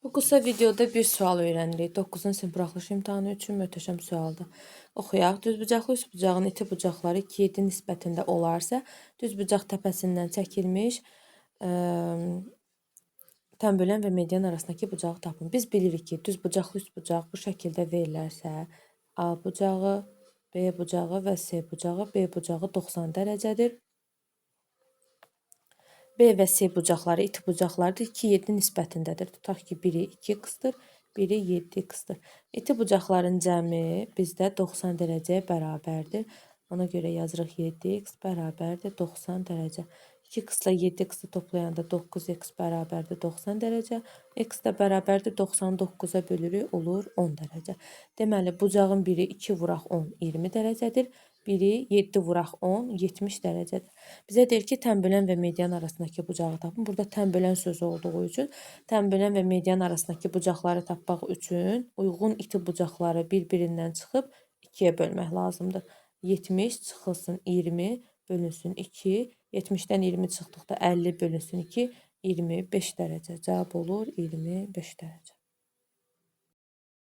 Bu qısa videoda bir sual öyrənirik. 9-cu sinif buraxılış imtahanı üçün möhtəşəm sualdır. Oxuyaq. Düzbucaqlı üçbucağın iti bucaqları 2-7 nisbətində olarsa, düzbucaq təpəsindən çəkilmiş tənbölən və median arasındakı bucağı tapın. Biz bilirik ki, düzbucaqlı üçbucaq bu şəkildə verilərsə, A bucağı, B bucağı və C bucağı, B bucağı 90 dərəcədir. B və C bucaqları iti bucaqlardır. 2-7 nisbətindədir. Tutaq ki, biri 2x-dır, biri 7x-dır. İti bucaqların cəmi bizdə 90 dərəcəyə bərabərdir. Ona görə yazırıq 7x bərabərdir 90 dərəcə. 2x ilə 7x-i toplayanda 9x bərabərdir 90 dərəcə. X də bərabərdir 99-a bölürük, olur 10 dərəcə. Deməli, bucağın biri 2 vuraq 10, 20 dərəcədir. Biri 7 vuraq 10, 70 dərəcədir. Bizə deyir ki, tənbölən və median arasındakı bucağı tapın. Burada tənbölən sözü olduğu üçün tənbölən və median arasındakı bucaqları tapmaq üçün uyğun iti bucaqları bir-birindən çıxıb 2-yə bölmək lazımdır. 70 çıxılsın 20 bölünsün 2. 70-dən 20 çıxdıqda 50 bölünsün 2, 25 dərəcə. Cavab olur 25 dərəcə.